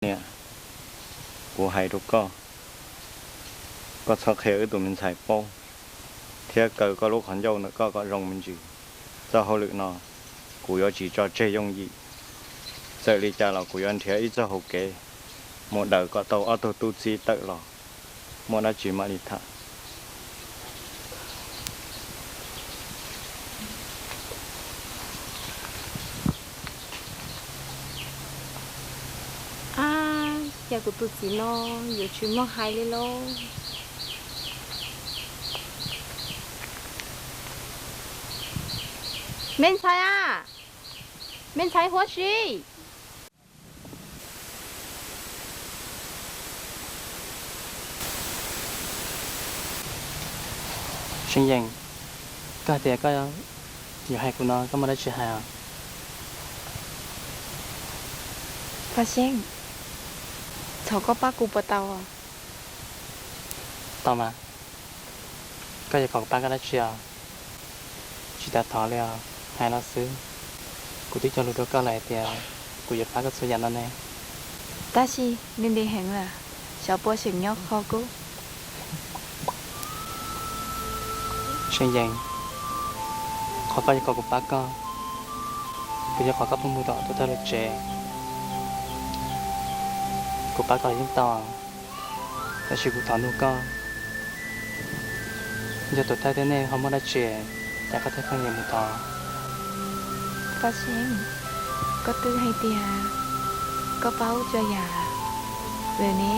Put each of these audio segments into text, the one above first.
Niam, kuv hais rau koj, koj txhob qhia wb tus me ntxhais paub thiab kaw koj lub qhov ncauj ntawm koj kom zoo me ntsis. Txoj hauj lwm no kuv yuav tsis tso tseg yooj yim. Txawm li cas los kuv yuav nrhiav ib txoj hau kev mus daws kom tau ob tug tub txib tawm los, muaj dab tsi mam li tham. Ab, cas kuv tus txiv no yuav tsis muaj hais li lauj. Me ntxhais a, me ntxhais huab si. Seej Yees, koj hais tias koj yuav hais kuv no, koj muaj dab tsi hais os? Paj Xyeeb, thov koj pab kuv puas tau? Tau mas. Koj yuav kom kuv pab koj dab tsi os? Tsis tas thov li os, hais los xwb. Kuv twb cog lus rau koj lawm hais tias kuv yuav pab koj txhua yam no ne. Tab sis nws ntev heev lawm, xyov puas xyeem nyob qhov kub. Seej Yees, qhov koj yuav kom kuv pab koj, puas yog qhov koj pheej mus tom tus thawj lub tsev? Kuv pab koj yeej tau, tab sis kuv thov nug koj, yog tus thawj thiab nej ho muaj dab tsi, cas koj thiaj pheej yuav mus tod? Paj Xyeeb, koj twb hais tias koj paub txhua yam lawm ne.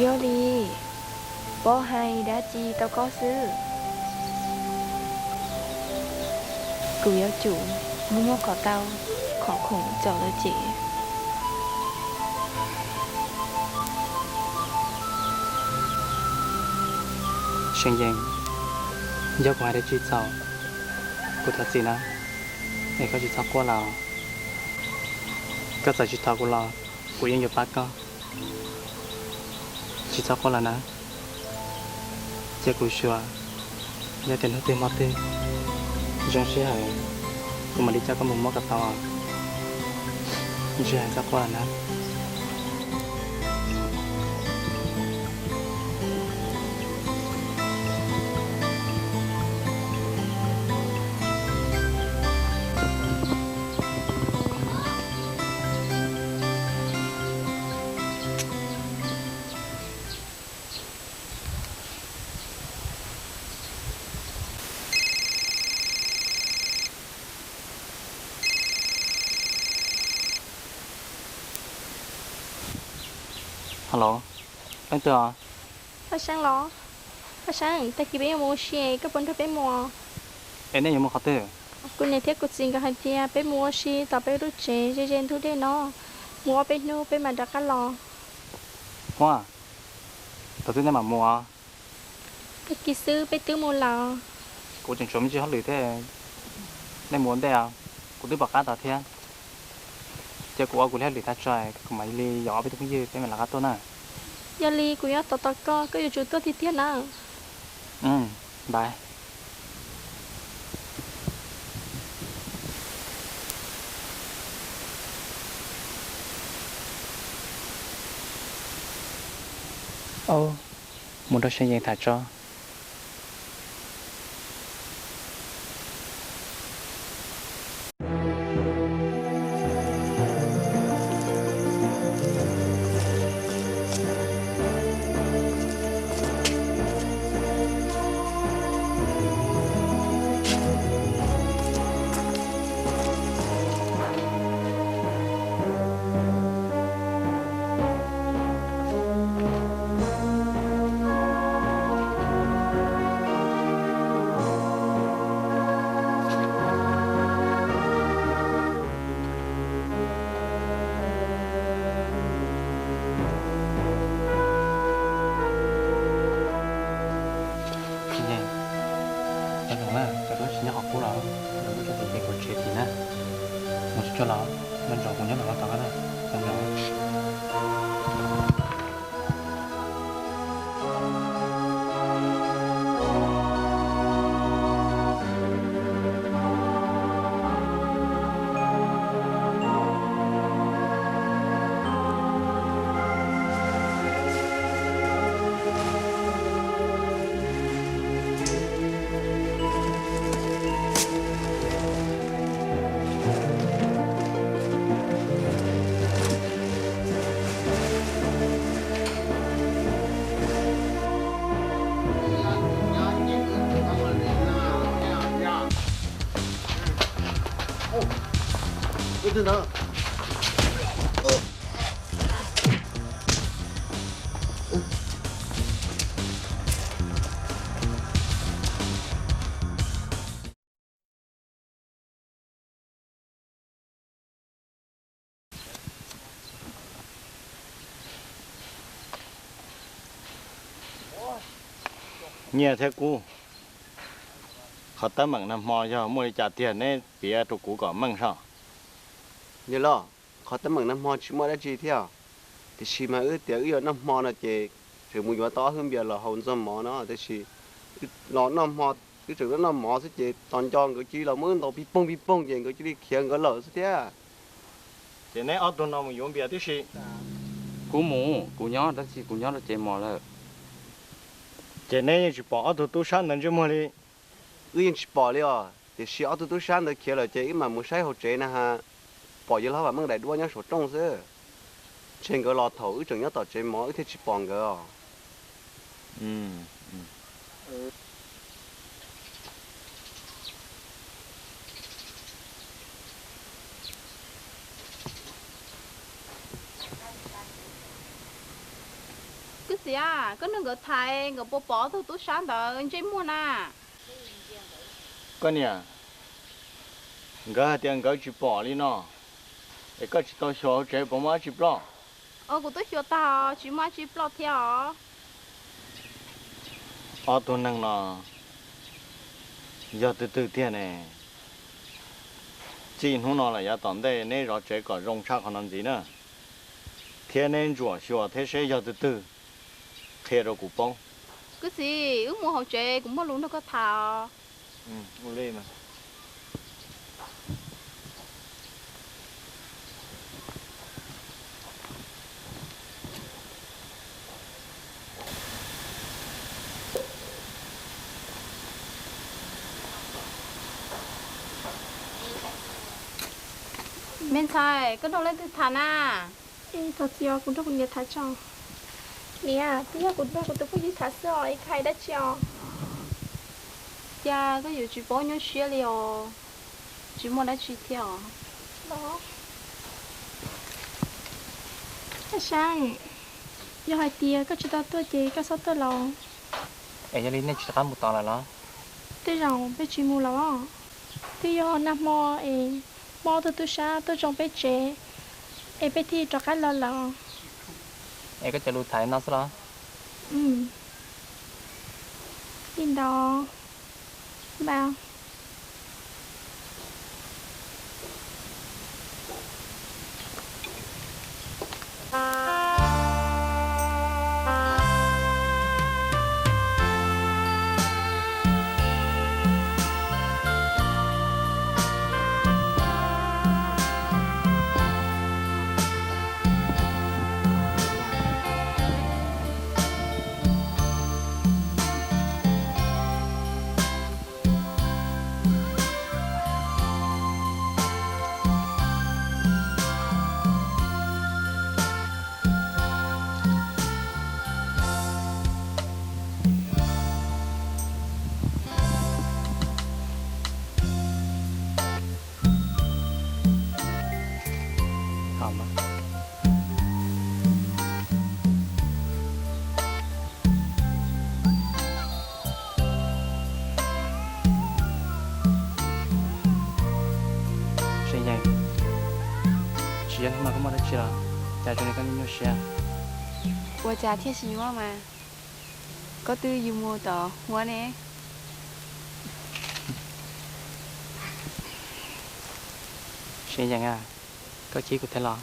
Yog li, pab hais dab tsi rau koj xwb. Kuv yuav tsum muab muab kom tau qhov khoom coj lawm ces. Seej Yees, yog kuv hais dab tsi txhaum, kuv thov txim na, es koj tsis txhob quaj los. Koj txawm tsis thov kuv los kuv yeej yuav pab koj. Tsis txhob quaj los na. Cia kuv xyuas, yog tias hnub twg hmo twg zoo sij hawm, kuv mam li coj koj mus muab kom tau. Tsis hais txhob quaj los na. Hello, leej twg os? Paj Seeb los? Paj Seeb, tag kis peb yuav mus ua si, koj puas nrog peb mus? Es nej yuav mus qhov twg? Kuv niam thiab kuv txiv nkawd hais tias peb mus ua si tom peb lub tsev ze ze ntug dej no, mus ob peb hnub peb mam rov qab los. Ua, thaum twg nej mam mus os? Tag kis xwb peb twb mus lawm. Kuv tseem tshuav me ntsis hauj lwm thiab, nej mus ua ntej os, kuv twb pom qab tod thiab. Ces kuv ua kuv li hauj lwm tag tso, kuv mam li yos ob peb tug phooj ywg peb mam rov qab tuaj na. Yog li kuv yuav tos tos koj, koj yuav tsum tuaj tiag tiag na. Npaj. Au, mus nrog Seej Yees tham tso. Tsis zoo na, cov tub tsis nyob qhov qub los, lawv muab coj tus nce kaum tsev tim na. Mus tsuag tsuag los, nco ntsoov kuv nyob ntawm no tos koj na, nco ntsoov. Ntawd. Nyiaj thiab kub, qhov teeb meem nag hmo yog muaj li cas tiag neb piav rau kuv kom meej soj. Yog los, qhov teeb meem nag hmo tsis muaj dab tsi thiab, tiam sis mas wb tias wb yuav noj hmo no ces tseem mus yuav tau ob hwj npias los haus ntxuag mov no, tiam sis los noj hmo, wb tseem noj mov xwb ces tos nco nkawd cia li los muab wb ntaus pig poog pig poog ces nkawd cia li khiav nkawd lawm xwb thiab. Ces neb ob tug no mus yuav npias tib si. Kuv mus, kuv nyob tab sis kuv nyob rau tsev mov lawm. Ces neb yeej tsis pom ob tug tub sab ntawd ntsej muag li? Wb yeej tsis pom li os, tiam sis ob tug tub sab ntawd khiav lawm ces wb mam mus saib hauv tsev na has, pom yawg hlob Vam Meej daim duab nyob saum rooj xwb. Ntshe nkawd los thaum wb tseem nyob tom tsev mov wb thiaj tsis pom nkawd os. Koj txiv, koj nrog nkawd tham nkawd puas pom ob tug tub sab ntawd ntsej muag na? Koj niam, nkawd hais tias nkawd tsis pom li no, es koj tsis tau xyuas hauv tsev puas muaj dab tsi ploj? Kuv twb xyuas tag, tsis muaj dab tsi ploj thiab os. Ob tug neeg no yog twg twg tiag ne? Txij hnub no lawm yav tom ntej neb zov tsev kom zoo tshaj qhov no ntxiv na, thiab neb ntsuam xyuas thiab seb yog twg twg, qhia rau kuv paub. Koj txiv, wb mus hauv tsev kuv muaj lus nrog koj tham os. Me ntxhais, koj nrog leej twg tham na? Thov txim os, kuv nrog kuv niam tham tso. Niam, twb yog kuv nrog kuv tus phooj ywg tham xwb os, es koj hais dab tsi os? Cas koj yuav tsis paub nyuaj siab li os? Tsis muaj dab tsi thiab os. Ab Saeb, yog hais tias koj tsis tau tuaj ces koj txhob tuaj los. Es yog li nej tsis rov qab mus tod lawm los? Tej zaum peb tsis mus lawm os. Twb yog nag hmo es muaj ob tug tub sab tuaj tsoo peb tsev, es peb thiaj rov qab los lawm. Es koj cov lus tham li no xwb los? Li ntawd, npaj. Seev Yees, tsis yog hnub no koj muaj dab tsi los cas zoo li koj nyuaj nyuaj siab? Ua cas thiaj tsis nyuaj mas, koj twb yug mus tom huab ne. Seev Yees a, koj chim kuv thiab los?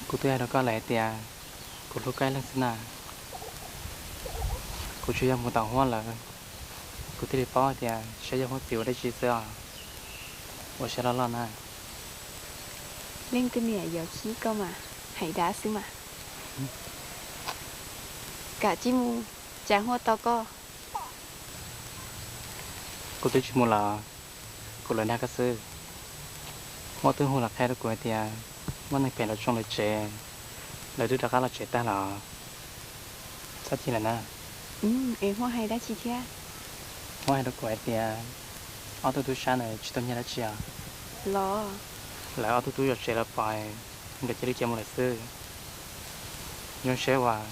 Kuv twb hais rau koj lawm hais tias kuv hlub Kaib Leej xwb na. Kuv tsuas yog mus tom huab lawm, kuv thiaj li paub hais tias Saeb yog huab tais ua dab tsi xwb os. Ua siab loj loj na. Leej twg niam yuav khib koj mas, hais dab xwb mas. Kam tsij mus, tsam huab tau koj. Kuv twb tsis mus los, kuv los dag koj xwb. Huab twb hu los qhia rau kuv hais tias muaj neeg phem los tsoo lawv tsev, lawv twb rov qab los tsev tag los. Txhob chim lawm na. Es huab hais dab tsi thiab? Huab hais rau kuv hais tias ob tug tub sab ntawd tsis tau nyiaj dab tsi os. Los, Lawv ob tug tub yuam tsev los pom, nkawd cia li khiav mus lawm xwb. Zoo siab uas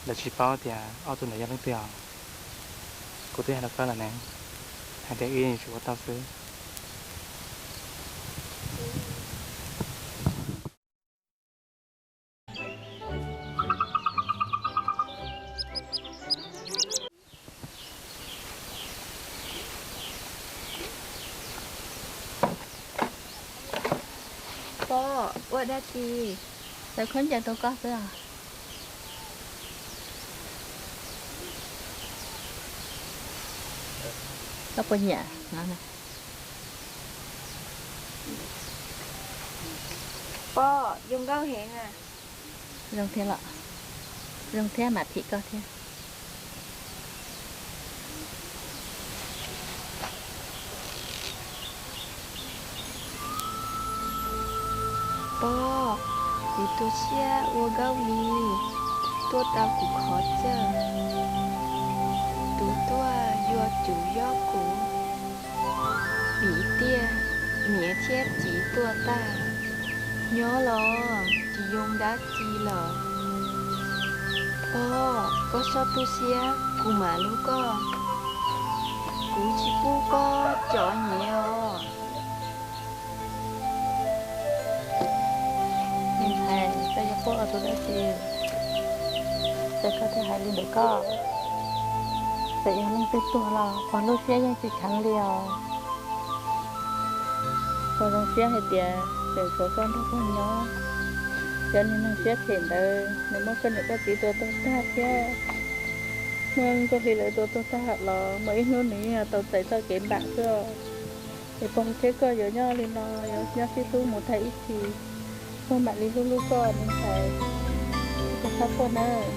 lawv tsis paub tias ob tug ntawd yog leej twg os. Kuv twb hais rau koj lawm ne, hais tias wb yeej yuav tsum ua tau xwb. Pog, ua dab tsi? Tawm khaub ncaws rau koj xwb os. Koj puas nyiam? Pog, zoo nkauj heev na. Zoo thiab los? Zoo thiab, mam phim koj thiab. Pog, kuv tu siab ua Nkauj Lis tuaj tau kuv qhov chaw. Tus tuaj yuav tsum yog kuv, vim tias niam thiab txiv tuaj tag, nyob los tsis zoo dab tsi lawm. Pog, koj txhob tu siab, kuv mam hlub koj. Kuv tsis pub koj cov nyiav os. Me ntxhais, koj yuav quaj ua tus dab tsi? Cas koj thiaj hais li ntawd koj? Txawm yog leej twg tuag los pog lub siab yeej tsis kheev li os. Pog zoo siab hais tias tseem tshuav koj nrog pog nyob. Cov niag neeg siab phem ntawd nws muab koj niam koj txiv tua tuag tag thiab muab Nkauj Hli lawv tua tuag tag los muaj ib hnub nws yeej yuav tau txais txoj kev npam xwb. Es pog thiab koj yuav nyob li no, yuav nyob sib hlub mus tag ib txhis, pog mam li hlub hlub koj me ntxhais. Koj txhob quaj nawb.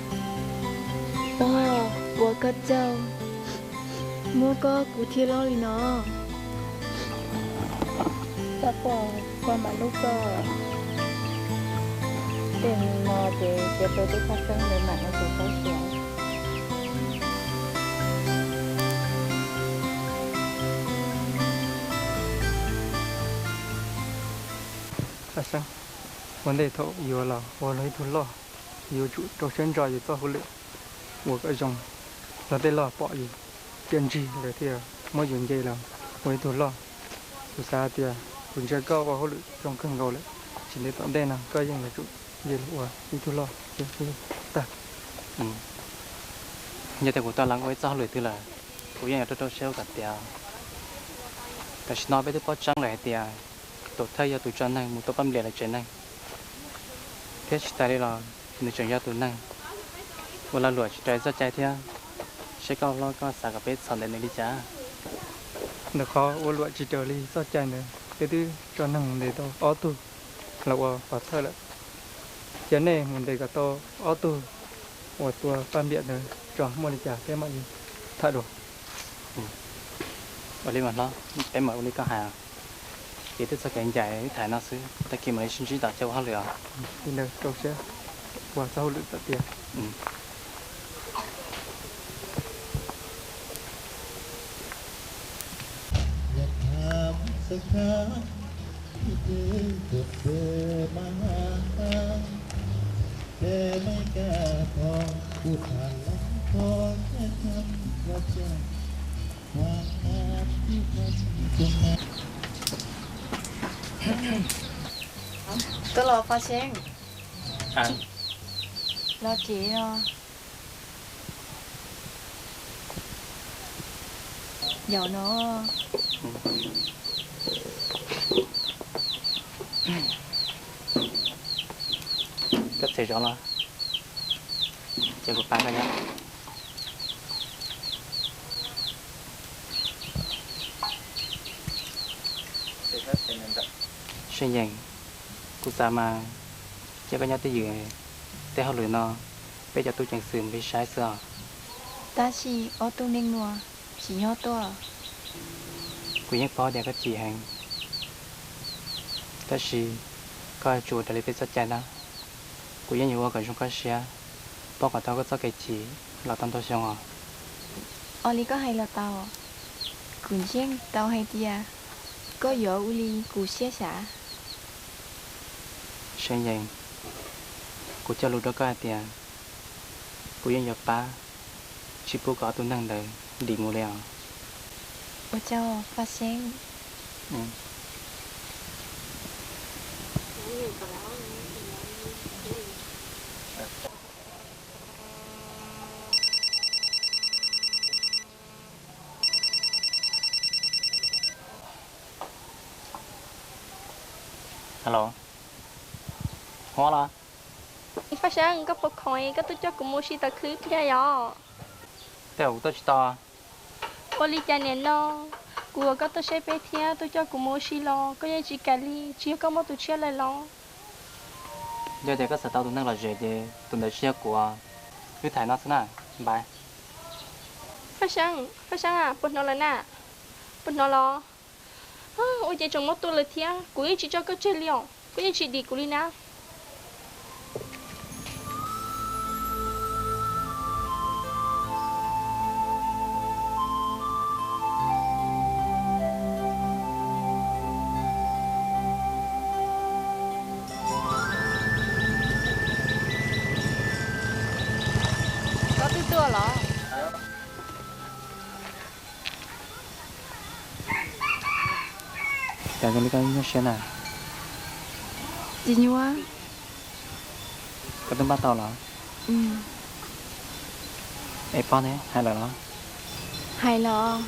Pog, ua koj tsaug, muaj koj kuv thiaj loj li no. Txhob quaj, pog mam hlub koj. Tej no ces txiav tau tub Paj Xeeb ntawd mam ua tus tub xwb. Paj Xeeb, ua ntej thaum yuav los ua luag ib tug loj, yuav tsum rau siab ntso yus txoj hauj lwm, ua kom zoo, luag tej loj pom yus, cia ntsig lawm thiaj muab yus nce los ua ib tug loj. Kuv xav tias kuv ntsia koj ua hauj lwm zoo kawg nkaus lawm, tsis ntev tom ntej no koj yeej yuav tsum nce los ua ib tug loj tag. Yog tias kuv tau los ua ib txoj hauj lwm twg lawm, kuv yeej yuav rau rau siab ua kom tiav. Tam sim no peb twb paub tseeb lawm hais tias tus thawj yog tus tso neeg mus tua poj npliam lawv tsev neeg, thiab tsis tas li los nws tseem yog tus neeg ua lag luam tsis raws txoj cai thiab. Seb koj hlob koj xav kom peb txhom ntawm nws li cas? Ntawm qhov ua luam tsis raws li txoj cai ntawd peb twb tso neeg mus ntes tau ob tug los ua pov thawj lawm. Cia nej mus ntes kom tau ob tug uas tua poj npliam ntawd tso, muaj li cas peb mam li tham dua. Ua li mas hlob, peb mam ua li koj hais. Kev twb txog kev ncaim wb tham no xwb, tag kis mam li sib ntsib tom chaw ua hauj lwm os. Li ntawd rau siab ua txoj hauj lwm tom tiav. Tuaj los Paj Xeeb. Los tsev os. Yog no. Koj txiv zov los, ces kuv pab koj nyob. Seb yeej, kuv xav mas cia koj nyob twj ywm, tej hauj lwm no peb cov tub ceev xwm mus li saib xwb os. Tab sis ob tug neeg no tsis nyob tuaj. Kuv yeej paub tias koj chim heev, tab sis koj yuav tsum ua raws li peb txoj cai na. Kuv yeej yuav ua kom zoo koj siab, pab kom tau koj txoj kev chim los tau ntau xyoo os. Ua li koj hais los tau, kuv ntseeg tau hais tias koj yuav ua li kuv siab xav. Seev Yees, kuv cog lus rau koj hais tias kuv yeej yuav pab, tsis pub kom ob tug neeg ntawd dim mus li os. Ua tsaug Faj Seev. Hello, Huab los? Faj Seev, koj puas khoom koj tuaj coj kuv mus ua si tom khw thiab yom? Tej zaum kuv tuaj tsis tau. Ua li cas niam no, kuv ua koj tuaj saib peb thiab tuaj coj kuv mus ua si los koj yeej tsis kam li, tsis yog koj muaj tus tshiab lawm los? Yog tias koj xav tau tus neeg lom zem ces tus ntawd tsis yog kuv. Wb tham no xwb na, npais. Faj Seev, Faj Seev, puas hnov lawm na? Puas hnov los? Ua cas tseem muab tua lawm thiab, kuv yeej tsis tso koj tseg li os, koj yeej tsis dim kuv li na. Koj twb tuaj los? Cas zoo li koj nyuaj siab na? Tsis nyuaj. Koj twb npaj tau los? Es Pob ne, hais lawm los? Hais los.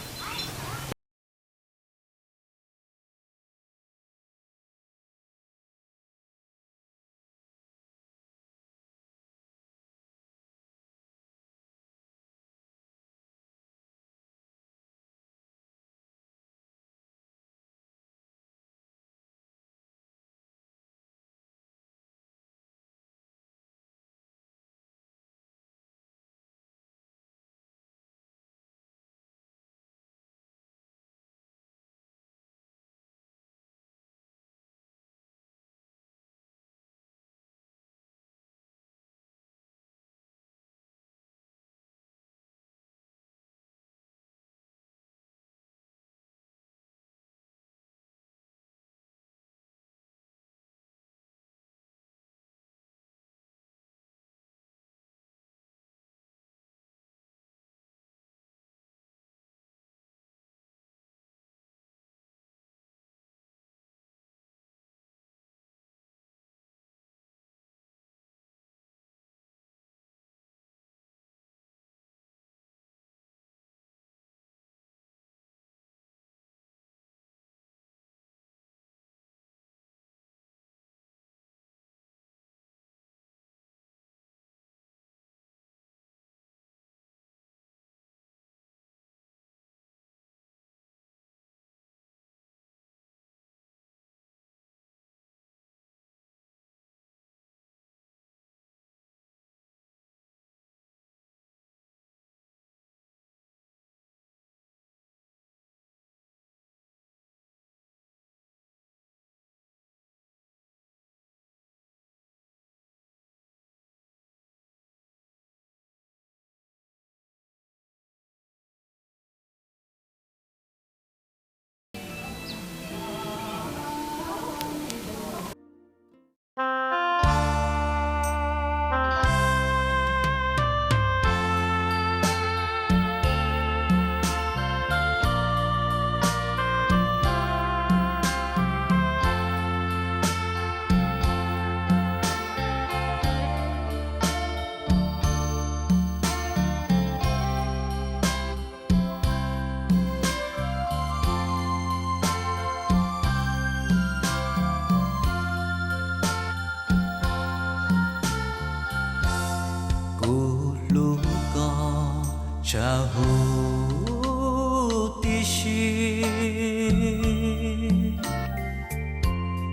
Kuv hlub koj tshaj huv tib si,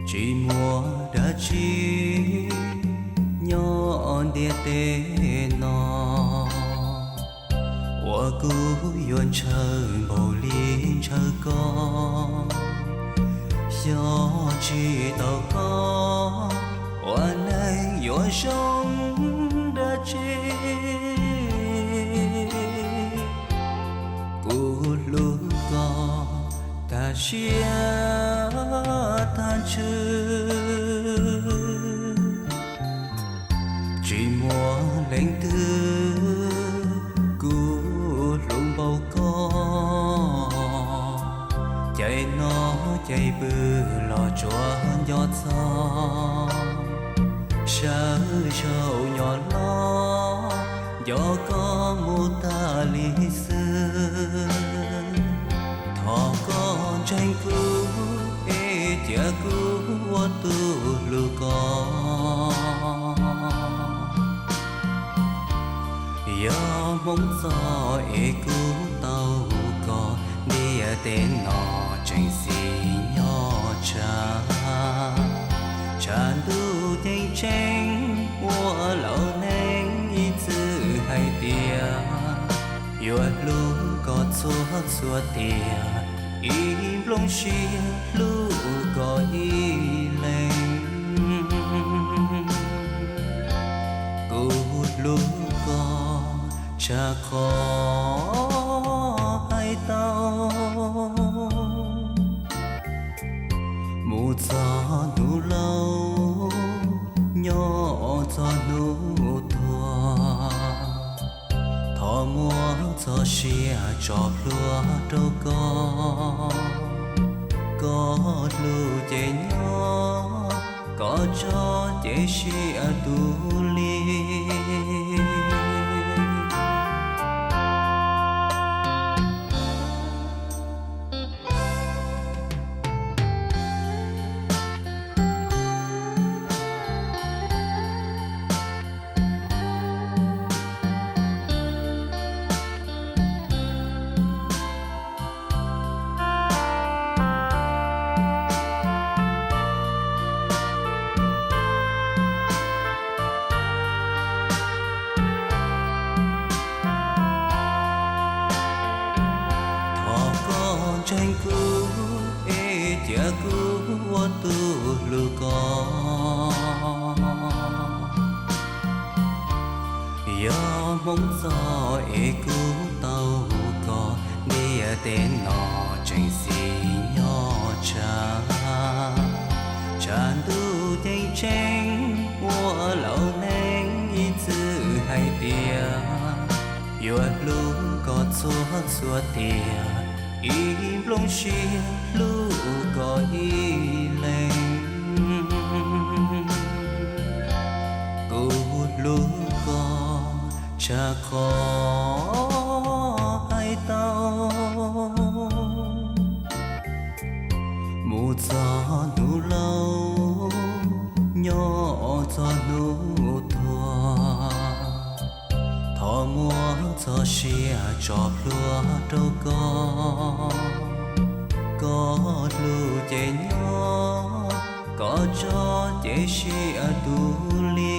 tsis muaj dab tsi nyob ntiaj teb no uas kuv yuav ntshaw npaum li ntshaw koj. Xyov tsis tau koj ua neej yuav zoo dab tsi. Kuv hlub koj tas siab tas ntsws. Leej twg kuv hlub npaum koj, caij noj caij pw los tsuas nco txog. Sawv zaum nyob los nco koj mus tas li xwb. Thov koj ntseeg kuv es cia kuv ua tus hlub koj. Yog hmoov txog es kuv tau koj, ntiaj teb no tseem xis nyob tshav. Tshav ntuj ceeb tsheej ua laus neeg ib txwm hais tias yuav hlub koj txhua txhua tiam, ib nplooj siab hlub koj ib leeg. Kuv hlub koj tshaj qhov hais tau, mus txog hnub laus nyob txog hnub tuag. Thov muab txoj sia tso plhuav rau koj, koj hlub ces nyob, koj tso ces sib tus li. Thov koj ntseeg kuv es cia kuv ua tus hlub koj. Yog hmoov txog es kuv tau koj, ntiaj teb no tseem xis nyob tshav. Tshav ntuj ceeb tsheej ua laus neeg ib txwm hais tias yuav hlub koj txhua txhua tiam, ib nplooj siab hlub koj ib leeg. Kuv hlub koj tshaj qhov hais tau, mus txog hnub laus nyob txog hnub tuag. Thov muab txoj sia tso plhuav rau koj, koj hlub ces nyob, koj tso ces sib tus li.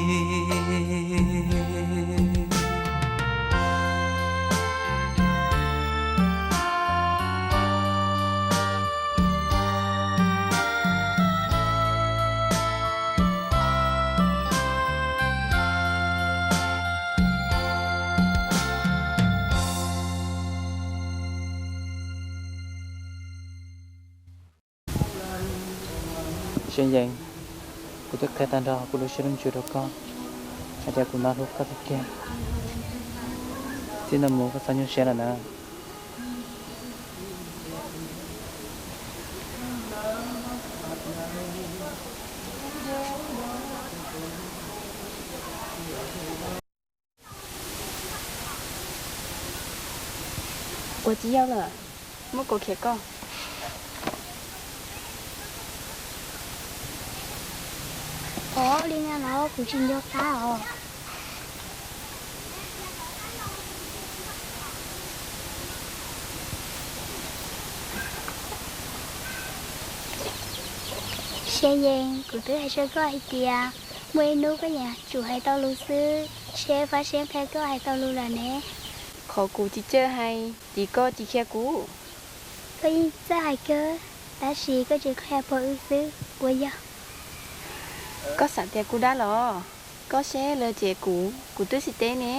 Seev Yees, kuv twb qhia tag nrho kuv lub siab lub ntsws rau koj hais tias kuv hlub koj tiag tiag. Txij no mus koj txhob nyuaj siab lawm na. Ua tsis yog lawm, muab kuv khiav koj. Ov, li no los kuv tsis nco qab os. Seev Yees, kuv twb hais rau koj hais tias muaj ib hnub koj yuav tsum hais tau lus xwb, seb Fab Seeb qhia koj hais tau lus lawm ne. Qhov kuv tsis txawj hais ces koj tsis qhia kuv. Koj yeej txawj hais kawg, tab sis koj tsis qhia pom wb xwb, puas yog? Koj xav tias kuv dab los? Koj seb lawv cem kuv, kuv twb tsis teb ne.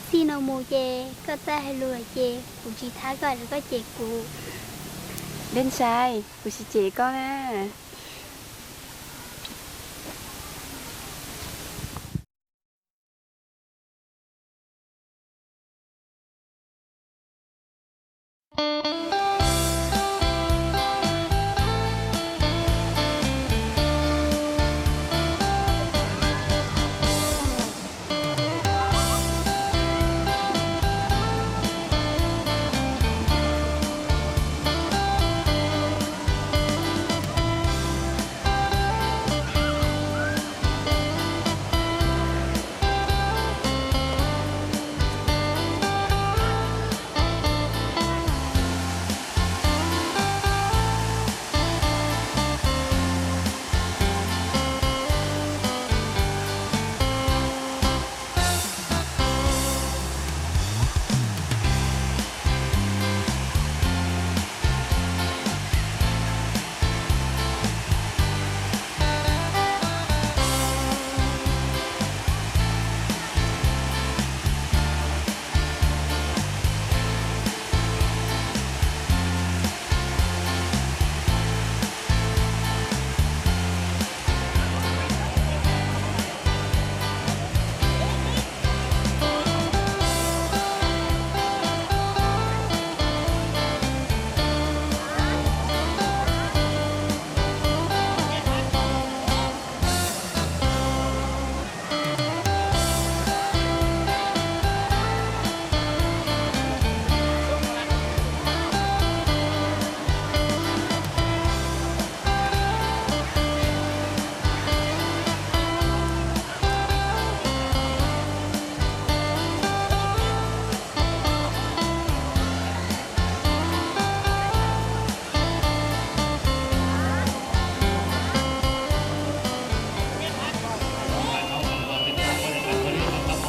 Txij no mus ces koj txawj hais lus lawm ces kuv tsis thab koj los koj cem kuv. Dej Ntsais, kuv tsis cem koj na.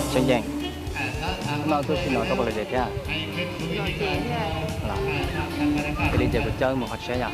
Tseem ceeb, no tub si no rau puas lom zem thiab? Cia li ces kuv coj mus qhov tshiab yom.